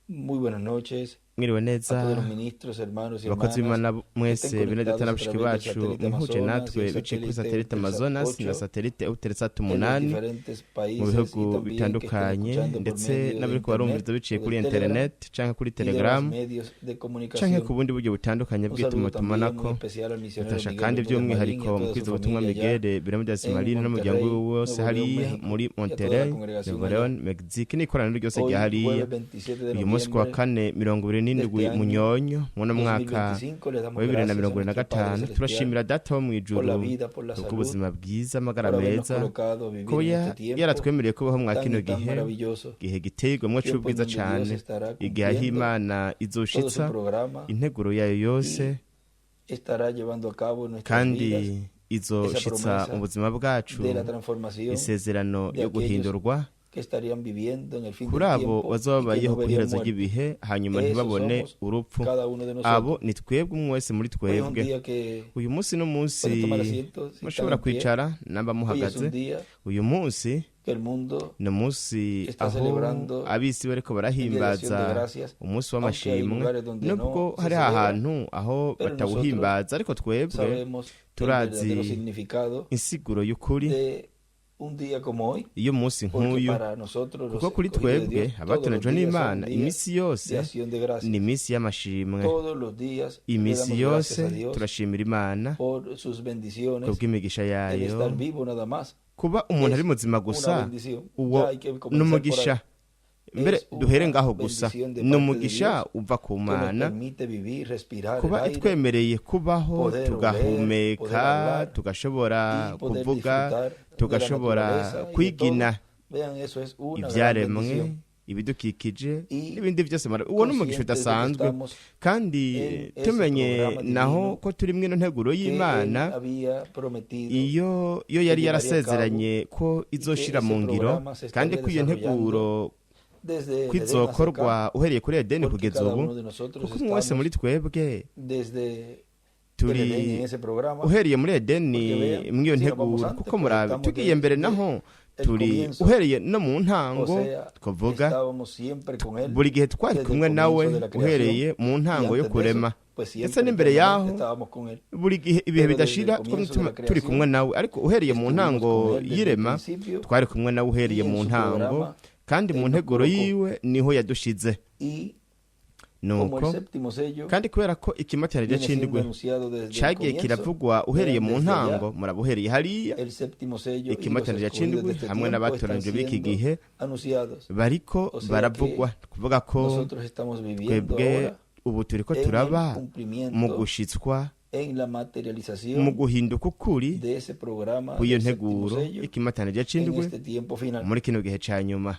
Muy buenas noches Mwiriwe a neza todos los ministros, hermanos y abakozi hermanas b'Imana que estén mwese, bene data conectados na a bashiki través del bacu satélite muhuje Amazonas y natwe el biciye kuri satélite satelite Eutelsat Amazonas na 8 satelite Eutelsat en los 8 diferentes mu países y bihugu también que estén bitandukanye, escuchando por ndetse medio de n'abariko internet barumviriza biciye o kuri del Telegram internet canke kuri y demás Telegram medios de canke ku comunicación. bundi buryo butandukanye Un saludo también muy bw'itumatumanako. especial al misionero Natasha Miguel kandi Bermúdez Marín y a by'umwihariko toda su mukwiza ubutumwa familia allá Miguel Bermúdez en Marín n'umuryango Monterrey, wiwe wose Nuevo León, hariya México, muri y a toda la Monterrey, congregación Nuevo allá. León, Mexique n'ikoraniro ryose rya Hoy, hariya. jueves 27 de Uyu munsi kuwa noviembre kane mirongo ibiri de n'indwi este año Munyonyo muno mwaka 2025, le damos wa bibiri na gracias a mirongo ibiri na nuestro Padre gatanu, Celestial turashimira Data wo mw'ijuru por la vida, por la salud, kubw'ubuzima bwiza, amagara por habernos meza, colocado a vivir ko en este tiempo yaratwemereye kubaho mwa tan kino y tan gihe, maravilloso, gihe giteye igomwe tiempo en c'ubwiza donde Dios cane, estará igihe aho cumpliendo Imana todo su izoshitsa programa integuro yayo yose y estará llevando a cabo en nuestras kandi vidas esa izoshitsa promesa ubuzima bwacu de la transformación isezerano de yo aquellos guhindurwa que estarían viviendo en el fin kuri del abo tiempo bazoba y que babayeho no ku verían iherezo muerte. ry'ibihe hanyuma Esos ntibabone somos urupfu. cada uno de Abo nosotros. ni twebwe, umwe wese muri Hoy es un twebwe. día que Uyu munsi n'umunsi pueden tomar asiento si están mushobora en pie. kwicara namba Hoy es muhagaze. un día Uyu munsi que el mundo ni umunsi está aho celebrando ab'isi bariko el Día de Acción de barahimbaza Gracias, umunsi aunque hay w'amashimwe, lugares donde nubwo no se hari celebra, ahantu aho pero nosotros batawuhimbaza, ariko twebwe sabemos el turazi verdadero significado insiguro y'ukuri de un día como hoy, iyo munsi porque nk'uyu, para nosotros los kuko kuri escogidos de twebwe Dios, todos los abatoranijwe días son n'Imana días iminsi de yose acción de ni gracias. iminsi y'amashimwe. Todos los días le Iminsi damos gracias yose a Dios turashimira Imana por sus bendiciones, kubw'imigisha el yayo. estar vivo nada más Kuba umuntu es ari muzima una gusa bendición. uwo Ya hay que comenzar por ahí. n'umugisha. Mbere Es duhere una ngaho gusa, bendición de ni parte de umugisha Dios uva ku que nos Mana permite vivir, respirar el kuba aire, itwemereye kubaho, poder oler, poder tugahumeka, hablar tugashobora y poder kuvuga, disfrutar de la tugashobora naturaleza y de kwigina todo. Vean, eso es una gran ivyaremwe, bendición. ibidukikije Y n'ibindi byose. Uwo ni umugisha conscientes de que udasanzwe. estamos Kandi en ese tumenye programa naho divino ko turi mw'ino nteguro que Él y'Imana había prometido iyo que yari llevaría a cabo yarasezeranye ko y que izoshira ese mu ngiro, programa se kandi estaría ko iyo desarrollando nteguro desde ko el Edén hacia acá, izokorwa uhereye kuri Edeni porque kugeza cada ubu, uno de nosotros kuko umwe wese muri estamos twebwe desde el turi Edén en ese programa, uhereye muri Edeni porque vean, mw'iyo si nos vamos nteguro, antes, kuko pues murabe estamos tugiye mbere desde naho el turi comienzo, uhereye no mu o ntango, sea, twavuga estábamos siempre con Él buri gihe twari desde el kumwe nawe comienzo de la creación uhereye mu y ntango yo antes de eso, kurema, pues ndetse siempre n'imbere eternamente yaho estábamos con Él. buri gihe ibihe Pero desde el bidashira comienzo de la turi creación kumwe nawe, ariko uhereye mu estuvimos ntango con Él desde el y'irema principio twari kumwe nawe uhereye y en mu su ntango, programa kandi mu Él nos nteguro colocó. yiwe niho yadushize. Y como el Nuko séptimo sello kandi kubera ko ikimataniro viene siendo c'indwi anunciado desde el cagiye comienzo, kiravugwa uhereye vean mu desde allá ntango, muraba uhereye hariya, el séptimo sello y los ikimataniro escogidos de c'indwi este hamwe tiempo están n'abatoranijwe b'iki siendo gihe anunciados. bariko O sea que baravugwa, kuvuga ko nosotros estamos viviendo twebwe ahora ubu turiko en el turaba mu cumplimiento, gushitswa, en la mu materialización guhinduka ukuri de ese programa kw'iyo del séptimo nteguro sello y'ikimataniro en c'indwi este tiempo final. muri kino gihe ca nyuma.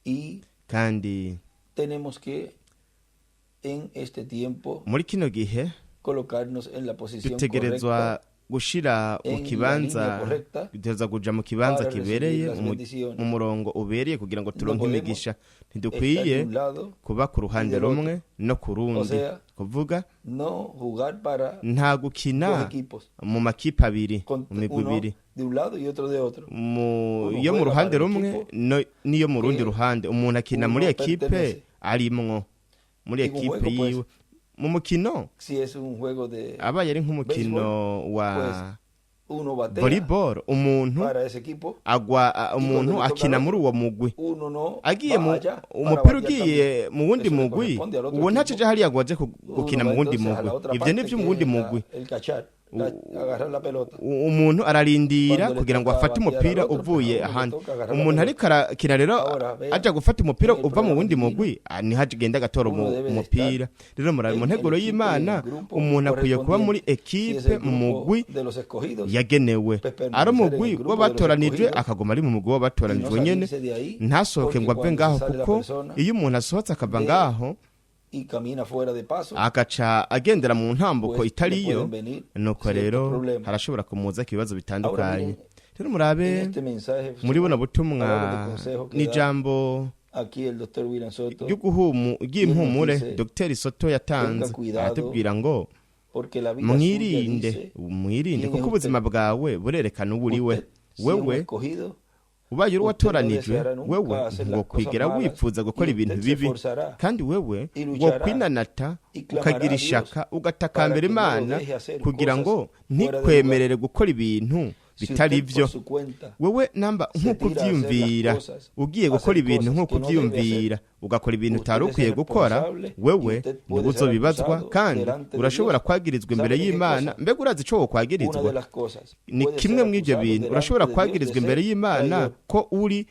Y Kandi tenemos que en este tiempo muri kino gihe colocarnos en la posición dutegerezwa correcta, gushira mu en la kibanza línea correcta dutegerezwa kuja mu kibanza para recibir kibereye, las mu bendiciones. mu murongo ubereye kugira ngo No turonke podemos imigisha. estar Ntidukwiye de un lado kuba ku y ruhande del otro. rumwe no ku O rundi, sea, kuvuga no jugar para nta dos gukina equipos, mu makipe abiri, con mu migwi uno ibiri, de un lado y otro de otro. mu Uno yo mu juega ruhande para el rumwe equipo no n'iyo mu rundi que ruhande. Umuntu akina muri uno ekipe pertenece. arimwo, muri En un ekipe juego, pues, yiwe mu mukino, si es un juego de abaye ari nk'umukino béisbol, wa pues uno batea volleyball, umuntu para ese equipo agwa y cuando umuntu le toca al akina muri otro, uwo mugwi. uno no Agiye va mu allá para umupira batear ugiye también. mu wundi Eso le mugwi, corresponde al otro uwo ntaco equipo. aja hariya ngo aje Uno gukina va mu wundi entonces a mugwi. la otra Ivyo ni parte vyo mu que wundi es mugwi. el cachar, agarrar la pelota. Umuntu ararindira Cuando le kugira ngo toca afate batear al umupira otro, pues a uvuye uno le ahandi. toca agarrar la Umuntu pelota. ariko arakina rero Ahora vean, aja gufata umupira en el uva mu programa wundi divino, mugwi, niho agenda agatora uno debe de estar umupira. Rero murabe mu en el nteguro equipo y en el y'Imana grupo umuntu akwiye kuba muri correspondiente. Si es ekipe el mu grupo mugwi de los escogidos, yagenewe, pues ari permanecer en el umugwi grupo de los w'abatoranijwe escogidos akaguma ari mu mugwi y no w'abatoranijwe nyene, salirse de ahí, ntasohoke porque ngo ave cuando se ngaho, sale la kuko persona iyo umuntu asohotse akava de ngaho y camina fuera de paso, agaca agendera mu ntambuko pues le itariyo, pueden venir nuko ciertos rero problemas. harashobora kumuza ibibazo Ahora bitandukanye. miren, Rero murabe en este mensaje muri buno son butumwa palabras de consejo que da n'ijambo aquí el doctor William Soto. ry'uguhumu Y él nos ry'impumure dice, Dr Soto yatanze, tenga cuidado, aratubwira ngo porque la vida suya mwirinde, dice mwirinde, quién kuko es ubuzima usted. bwawe burerekana uwo uri we. Usted, si es un Wewe escogido, Ubaye uri Usted no uwatoranijwe, deseará nunca wewe hacer las ntiwokwigera cosas malas wifuza gukora y ibintu usted se bibi, esforzará kandi wewe y luchará wokwinanata, y clamará ukagira a Dios ishaka, para ugatakambira que no lo Imana deje hacer kugira cosas ngo fuera de lugar. ntikwemerere gukora ibintu Si bitari usted byo. por su cuenta Wewe namba se nk'uko tira a hacer las uvyiyumvira, cosas, ugiye gukora hacer ibintu cosas nk'uko que no debe hacer, uvyiyumvira, ugakora ibintu usted utari es ukwiye gukora, responsable y wewe usted puede niwe ser uzobibazwa, acusado kandi delante de urashobora Dios. kwagirizwa imbere ¿Sabe de qué y'Imana. cosa? Mbega urazi ico Una de wokwagirizwa? las cosas, Ni puede kimwe ser mw'ivyo acusado bintu, delante urashobora de Dios de kwagirizwa imbere ser y'Imana traidor. ko uri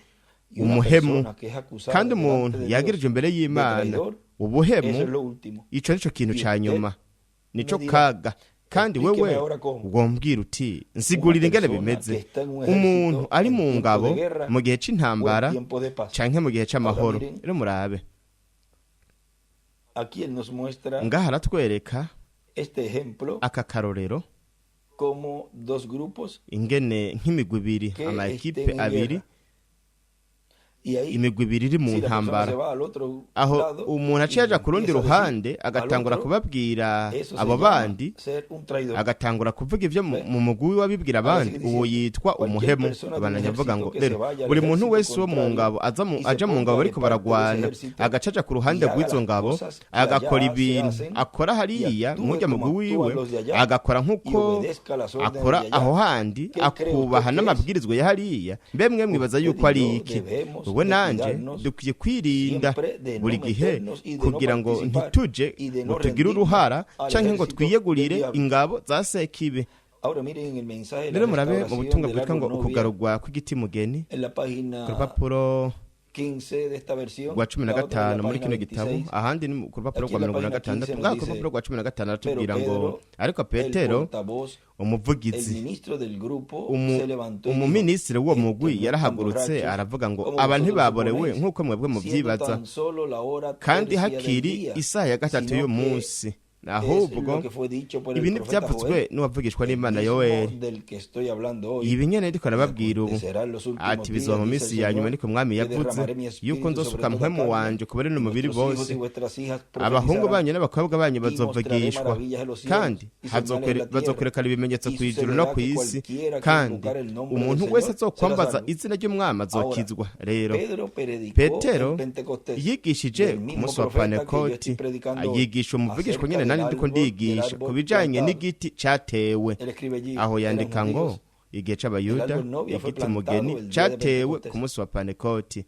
Y una umuhemu. persona que es acusada Kandi delante umuntu de Dios yagirijwe imbere de y'Imana traidor, ubuhemu, eso es lo último. ico nico kintu Y ca usted nyuma, nico me dirá, kaga. Kandi explíqueme wewe ahora cómo wombwira uti una nsigurira ingene persona que bimeze. está en un Umuntu ejército ari en mu tiempo de ngabo guerra mu gihe o en c'intambara tiempo de paz. canke mu gihe Ahora c'amahoro. miren, Rero murabe, aquí él nos muestra ngaha aratwereka este ejemplo aka karorero, como dos grupos ingene nk'imigwi ibiri, que ama ekipe estén en abiri, guerra. Y ahí, imigwi ibiri iri mu si la persona ntambara, se va al otro aho lado umuntu aciye y aja ku rundi empieza a decir ruhande al agatangura otro, kubabwira eso se abo llama bandi, ser un traidor. agatangura kuvuga ivyo ¿Ve? mu mugwi we abibwira Ahora abandi, sigue uwo diciendo, yitwa cualquier umuhemu. persona de un Abandanya avuga ngo ejército que se rero vaya al buri muntu ejército wese wo mu contrario ngabo aza mu y se aja mu ngabo ponga de bariko parte de ese baragwana, ejército agaca aja ku y ruhande haga rw'izo las ngabo, cosas que agakora allá se ibintu hacen akora y hariya actúe nk'urya como mugwi actúan wiwe, los de allá agakora y nk'uko obedezca las órdenes akora de allá. aho handi, ¿Qué cree usted akubaha que es? n'amabwirizwa ya hariya. Mbe mwe mwibaza Usted yuko y ari yo iki? debemos Wowe de nanje cuidarnos dukwiye kwirinda siempre de no buri gihe meternos y de no kugira ngo participar ntituje y de ngo no tugire rendirnos uruhara al canke ngo ejército del twiyegurire diablo. ingabo za Sekibi. Ahora miren en el mensaje de la Rero murabe mu restauración butumwa del bwitwa árbol ngo novia, ukugarurwa kw'igiti mugeni, en la ku página rupapuro 15 de esta versión, rwa cumi na la otra en gatanu la muri página kino gitabo, 26. ahandi ni ku rupapuro Aquí rwa en la mirongo na página gatandatu. 15 nos Ngaha ku dice, rupapuro rwa 15 pero aratubwira ngo Pedro, ariko el Petero portavoz, el umuvugizi, ministro del grupo, se levantó y dijo, umuminisitiri w'uwo estos mugwi no están yarahagurutse borrachos aravuga ngo como aba vosotros ntibaborewe suponéis, nk'uko mwebwe siendo muvyibaza, tan solo la hora kandi tercia del hakiri día, isaha ya gatatu sino que y'umunsi. es Ahubwo lo que fue dicho por el ibi profeta ntivyavuzwe Joel, n'uwavugishwa el n'Imana mismo Yoweri, del que estoy hablando hoy. ibi nyene ndiko Y nababwira ubu, acontecerá en los últimos ati bizoba días, mu dice el minsi ya nyuma, Señor, niko mwami que yavuze, derramaré mi yuko espíritu sobre nzosuka toda mpwemu carne, wanje ku bari y n'umubiri vuestros hijos bose, y vuestras hijas abahungu profetizarán, banyu n'abakobwa banyu y mostraré bazovugishwa, maravillas en los cielos kandi y señales en la tierra. bazokwerekana ibimenyetso Y ku ijuru no sucederá ku que isi, cualquiera que kandi invocar el nombre del umuntu wese Señor será azokwambaza salvo. izina ry'umwami Ahora, azokizwa. Rero Pedro predicó Petero en Pentecostés yigishije del ku mismo munsi wa profeta que yo Pantekoti, estoy predicando hoy, ayigisha umuvugishwa acerca nyene del nanje ndiko árbol, del ndigisha ku árbol bijanye plantado. n'igiti catewe. Él escribe allí, Aho eran yandika ngo judíos, igihe el c'abayuda, árbol novia fue igiti plantado mugeni el día de catewe ku Pentecostés. munsi wa Pantekoti.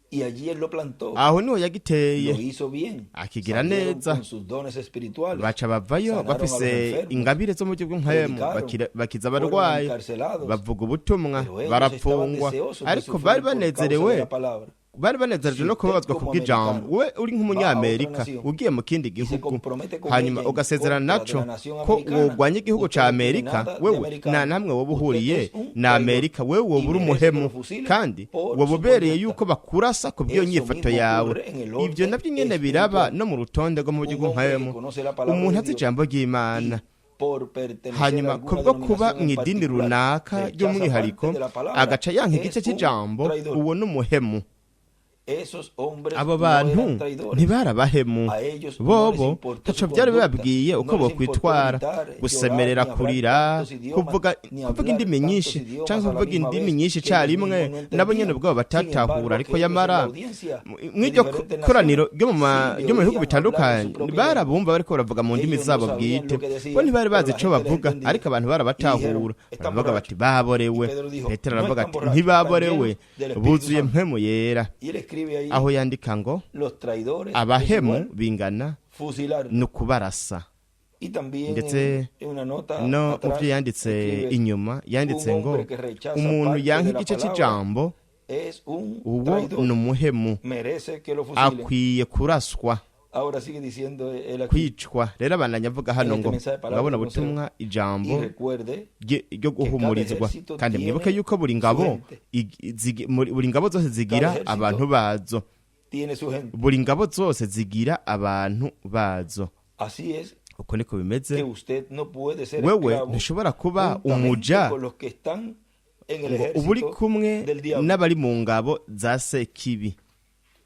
Y allí él lo plantó, Aho niho lo yagiteye, hizo bien, akigira salieron neza, con sus dones espirituales, baca bavayo sanaron a los bafise enfermos, ingabire zo mu buryo bw'impwemu, predicaron, bakiza fueron abarwayi, encarcelados, bavuga ubutumwa, pero ellos estaban barafungwa, deseosos de ariko bari sufrir por causa de banezerewe, la palabra. bari banezerejwe Si no usted kubabazwa como kubw'ijambo. americano Wowe uri va a otra nk'umunyamerika nación ugiye mu kindi y se gihugu, compromete con hanyuma ella en ugasezerana contra de naco la nación ko americana, wogwanya igihugu usted ca no tiene Amerika, nada de wewe nta americano. namwe woba Usted uhuriye es un na traidor Amerika, wewe woba y uri merece que umuhemu, lo fusilen kandi por woba su ubereye conducta. yuko bakurasa kubw'iyo Eso nyifato mismo yawe. ocurre en el Ivyo orden navyo nyene biraba espiritual. no mu rutonde rwo mu buryo Un hombre que bw'impwemu. conoce la palabra Umuntu de azi Dios ijambo ry'Imana, y por pertenecer a hanyuma alguna kubwo kuba denominación mu en idini particular runaka rechaza parte ry'umwihariko, de la palabra, agaca yanka igice es un c'ijambo, traidor. uwo n'umuhemu. Esos hombres Abo no bantu eran traidores. ntibari abahemu, A ellos no les bobo importó ntaco su vyari conducta, bibabwiye uko no les importó bokwitwara, gritar, llorar, gusemerera, ni hablar kurira, tantos idiomas, kuvuga ni kuvuga hablar indimi tantos nyinshi idiomas canke a la kuvuga misma indimi vez nyinshi que ellos icarimwe, mismos no nabo nyene entendían. ubwabo Sin batatahura. embargo, Ariko aquellos en la yamara audiencia de mw'iryo diferentes koraniro naciones ryo mu sí le ryo mu bihugu oían hablar en su bitandukanye, propia lengua. barabumva bariko baravuga mu ndimi Ellos no zabo sabían bwite, lo que bo decían, ntibari pero bazi la ico gente les bavuga, entendía. ariko abantu Y dijeron, barabatahura, están baravuga bati borrachos. Y baborewe. Pedro dijo, Petero no aravuga están ati borrachos, están ntibaborewe, llenos del Espíritu buzuye Santo. mpwemu yera. Y él escribe ahí, Aho yandika ngo los traidores es abahemu igual bingana fusilar. ni ukubarasa. Y también Ndetse en una nota no mu atrás byo yanditse escribe, inyuma, yanditse un ngo hombre que rechaza umuntu parte yanka de la igice palabra c'ijambo, es un uwo traidor, ni umuhemu, merece que lo fusilen. akwiye kuraswa, Ahora sigue diciendo él aquí, kwicwa. Rero abandanya avuga en hano este ngo mensaje de palabra ngabona de consejo, ubutumwa y ijambo recuerde ryo que cada guhumurizwa, ejército kandi mwibuke tiene yuko buri su ngabo gente, buri ngabo zose cada zigira ejército abantu bazo, tiene su gente. buri ngabo zose zigira abantu bazo. Así es Uko niko bimeze. que usted no puede ser Wewe esclavo ntushobora kuba juntamente umuja con los que están en el ngo uba uri ejército kumwe del diablo. n'abari mu ngabo za Sekibi.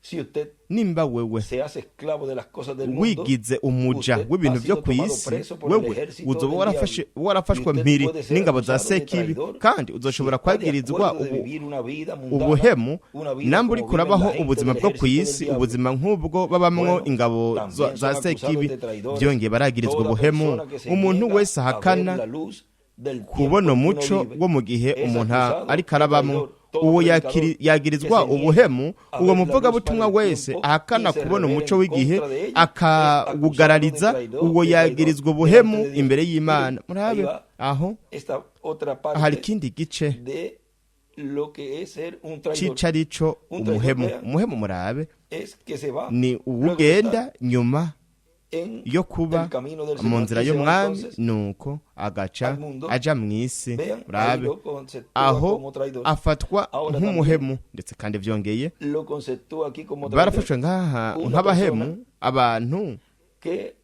Si usted Nimba wewe se hace esclavo de las cosas del mundo, wigize umuja usted w'ibintu ha byo sido ku tomado isi, preso por el wewe ejército uzoba del diablo. warafashwe Y usted mpiri puede ser n'ingabo za acusado de sekibi, traidor kandi si uzoshobora está de kwagirizwa acuerdo de vivir una vida mundana, ubuhemu una vida namba como uriko viven la urabaho gente ubuzima del bwo ku ejército del isi, diablo. ubuzima nk'ubwo babamwo Bueno, ingabo también za son za acusados sekibi. de traidores Byongeye baragirizwa toda ubuhemu persona que se umuntu niega wese a ver ahakana la luz del tiempo kubona en que uno umuco vive. wo mu gihe Es umuntu acusado ariko de arabamwo, traidor todo uwo predicador yagirizwa que se niega ubuhemu. a Uwo ver la luz para muvugabutumwa el wese tiempo ahakana y se kubona rebela umuco en w'igihe contra de ello, es acusado de akawugarariza, traidor, uwo de traidor yagirizwa delante ubuhemu de Dios. imbere Miren, y'Imana. ahí Murabe va aho esta otra hari parte ikindi gice de lo que es ser un traidor. cica arico Un traidor, umuhemu. vean, Umuhemu, murabe, es que se va ni luego de uwugenda estar nyuma en yo kuba el camino del mu Señor nzira y se va y'umwami, entonces nuko agaca al mundo. aja mw'isi. Vean, ahí Murabe lo conceptúa aho como traidor. afatwa Ahora nk'umuhemu. Ndetse kandi vyongeye Lo conceptúa aquí como traidor barafashwe ngaha una nk'abahemu persona abantu que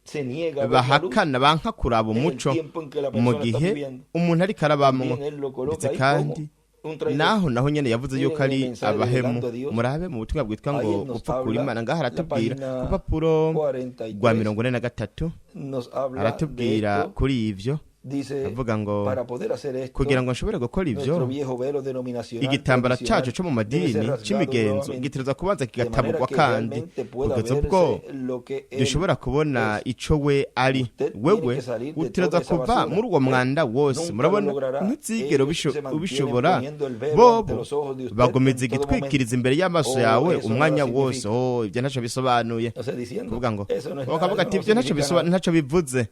se niega a ver la luz bahakana banka kuraba en el umuco tiempo en que la mu persona está gihe viviendo. umuntu ariko arabamwo. También él lo coloca Ndetse ahí kandi como un traidor. naho nyene yavuze Miren yuko en el ari mensaje abahemu. Revelando a Dios, Murabe mu butumwa bwitwa ahí ngo él nos gupfa kuri habla, Imana, ngaha la aratubwira página ku rupapuro rwa 43 43 nos habla de aratubwira esto. kuri ivyo, Dice, avuga ngo para poder hacer esto, kugira ngo nshobore gukora ivyo, nuestro viejo velo denominacional igitambara tradicional cacu co mu debe ser madini rasgado c'imigenzo nuevamente, gitegerezwa kubanza de manera kigataburwa que kandi realmente pueda kugeza ubwo verse lo que él dushobora kubona es. ico we ari. Usted tiene Wewe que salir de utegerezwa toda esa kuva basura. muri uwo mwanda wose. Nunca lo Murabona, logrará. ntuzigera Ellos se mantienen ubishobora. poniendo el velo ante Bobo los ojos de usted bagomeza en todo igitwikiriza momento. imbere y'amaso Oh, yawe eso umwanya nada wose. significa. Oh, ivyo ntaco bisobanuye. O sea, diciendo, Kuvuga ngo eso no es nada, bakavuga eso ati no ivyo ntaco significa bisobanuye, nada. ntaco bivuze.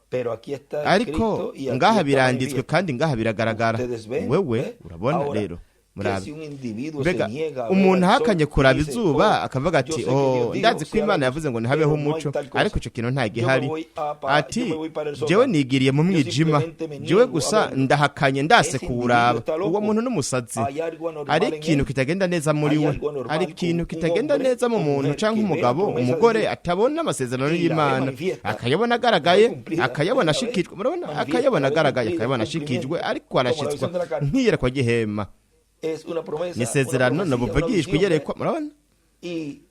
Pero aquí está Ariko escrito y aquí ngaha está biranditswe manifiesto. kandi ngaha biragaragara. Ustedes ven, Wewe ¿eh? urabona Ahora, rero, que murabe si un individuo se mbega niega a ver umuntu al sol ahakanye y kuraba dice, izuba oh, akavuga yo ati sé que oh, Dios dijo, ndazi ko sea la Imana luz, yavuze ngo ntihabeho pero no hay umuco, tal cosa. ariko ico kintu nta Yo me gihari. voy a pa- Ati yo me voy para el jewe sótano. nigiriye mu Yo mwijima, simplemente me jewe niego a gusa verlo. ndahakanye ndase Ese individuo kuwuraba. está Uwo loco. muntu n'umusazi. Hay algo anormal Hari en ikintu él. kitagenda neza muri Hay we, algo anormal hari con ikintu un kitagenda hombre neza mu o muntu mujer canke que ve la umugabo promesa de umugore Dios atabona amasezerano y la ve y'Imana, manifiesta, akayabona la ve agaragaye, cumplida, akayabona la ve ashikijwe. Murabona, manifiesta, akayabona la ve agaragaye, cumplida, akayabona ashikijwe, cumplimiento, ariko como la arashitswa visión de la carne. nk'iyerekwa ry'ihema. Es una promesa, Ni una isezerano profecía, una nobuvugishwa visión, ¿eh? iyerekwa. Murabona, Y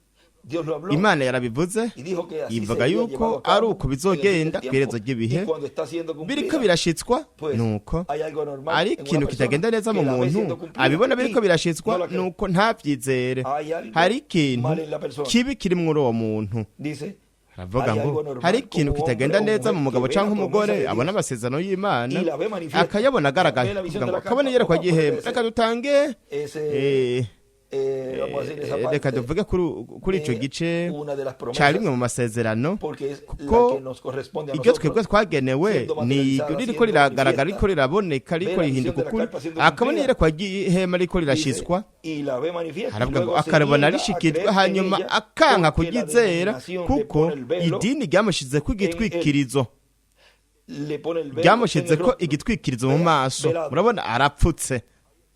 Dios lo habló Imana yarabivuze, y dijo que así ivuga sería yuko llevado a ari cabo uko en el fin del bizogenda tiempo. kw'iherezo ry'ibihe. Y cuando está siendo Biriko cumplida, birashitswa, pues nuko hay algo anormal ari en una ikintu persona kitagenda neza que mu la ve muntu siendo cumplida abibona y biriko birashitswa, no la cree. nuko ntavyizere. Hay algo Hari ikintu mal en la persona. kibi kiri muri uwo muntu. Dice, Aravuga hay ngo algo anormal hari ikintu como hombre kitagenda o neza mujer mu mugabo que ve canke la promesa umugore de abona Dios amasezerano y'Imana y la ve manifiesta. akayabona agaragaye, Ve la visión kuvuga de ngo la akabona carta. iyerekwa Oh, ry'ihema. puede ser Reka dutange ese, vamos a decir, esa reka parte tuvuge kuri ico de gice una de las ca promesas, rimwe mu masezerano, porque es la kuko que nos corresponde a iryo nosotros, twebwe twagenewe siendo ni materializada, iryo ririko siendo riragaragara, manifiesta. riko riraboneka, Ve riko la visión rihinduka de la ukuri, carpa siendo akabona cumplida. iyerekwa ry'ihema riko Dice, rirashitswa, y la ve manifiesta, y aravuga ngo luego se akaribona niega a rishikijwe, creer en hanyuma ella akanka porque la kuryizera denominación le kuko pone el velo idini ryamushizeko en él. igitwikirizo, Le pone el velo en el ryamushizeko rostro. igitwikirizo mu Vea, maso. velado. Murabona arapfutse.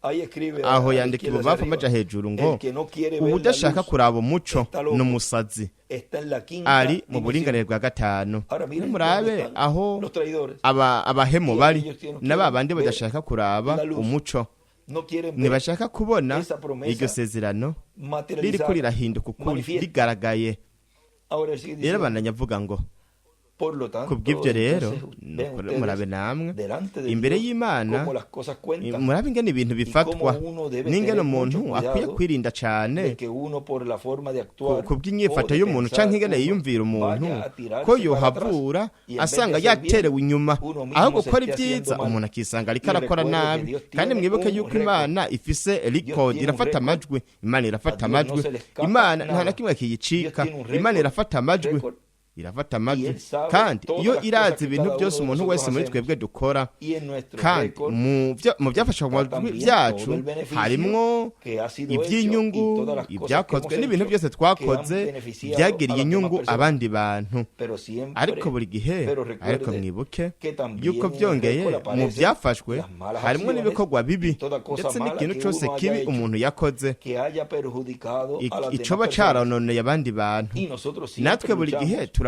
Ahí escribe a Aho la yandika izquierda hacia ibubamfu arriba, amaja hejuru ngo el que no quiere ver la ubudashaka luz kuraba umuco está loco. ni umusazi, Está en la quinta ari mu dimensión. buringanire bwa gatanu. Ahora miren dónde Nimurabe están aho los traidores. abahemu Y bari aquellos que no na ba quieren bandi ver badashaka kuraba la luz. umuco, No quieren ver ntibashaka kubona esa promesa iryo sezerano ririko materializada, rirahinduka ukuri manifiesta. rigaragaye. Ahora él sigue Rero diciendo, abandanya avuga ngo por lo tanto, kubw'ibyo rero, entonces, vean nuko ustedes murabe namwe delante de imbere Dios y'Imana, cómo las cosas cuentan murabe ingene ibintu bifatwa y cómo uno debe n'ingene tener umuntu mucho akwiye cuidado kwirinda cane de que uno por la forma de actuar ku bw'inyifato o de y'umuntu pensar canke ingene uno yiyumvira umuntu, vaya a tirarse ko para yohavura atrás y en vez de asanga hacer bien, yaterewe inyuma, uno mismo aho se gukora esté ibyiza haciendo mal. umuntu akisanga ariko Y arakora recuerde que nabi. Dios Kandi tiene mwibuke un yuko récord. Imana ifise record, tiene un irafata récord. amajwi. Imana irafata A Dios no amajwi. se le escapa Imana nta nada. na kimwe kiyicika. Dios tiene un récord, Imana irafata amajwi, récord. irafata amajwi, Y él sabe kandi todas iyo las irazi cosas que ibintu cada byose uno de umuntu nosotros wese muri hacemos. twebwe dukora. Y en nuestro Kandi récord mu byafashe mu está majwi también byacu todo el beneficio harimwo que ha sido hecho iby'inyungu, y todas las cosas que ibyakozwe hemos n'ibintu hecho byose que twakoze han beneficiado a byagiriye las demás inyungu personas. abandi bantu. Pero siempre, Ariko buri gihe, pero recuerde ariko mwibuke que también yuko en el byongeye récord mu aparecen byafashwe las malas harimo acciones n'ibikorwa bibi y toda cosa ndetse mala n'ikintu que cyose uno haya kibi hecho umuntu yakoze que haya perjudicado a las demás icoba personas. carononeye abandi bantu. Y nosotros siempre Natwe buri gihe luchamos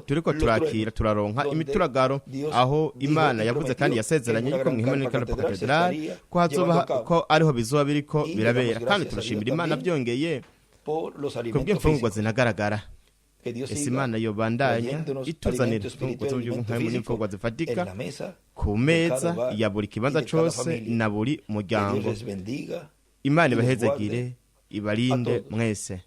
recibiendo Turiko los turakira, truenos, turaronka donde imituragaro, Dios aho dijo Imana y yavuze kandi prometió yasezeranye en una yuko gran mw'ihema carpa n'ikarapo catedral se katedrali estaría ko hazoba llevando a cabo. ko ariho bizoba biriko Y le damos birabera. Kandi gracias a turashimira Dios Imana también byongeye por los alimentos kubw'imfungurwa físicos. zinagaragara. Que Dios Ese siga Imana yobandanya trayéndonos ituzanira alimento imfungurwa espiritual, zo mu buryo alimento bw'impwemu físico n'imfungurwa zifatika en la mesa ku de meza cada hogar ya buri y kibanza de cada cose familia. na buri Que Dios muryango. les bendiga Imana y les ibahezagire guarde ibarinde a todos. mwese.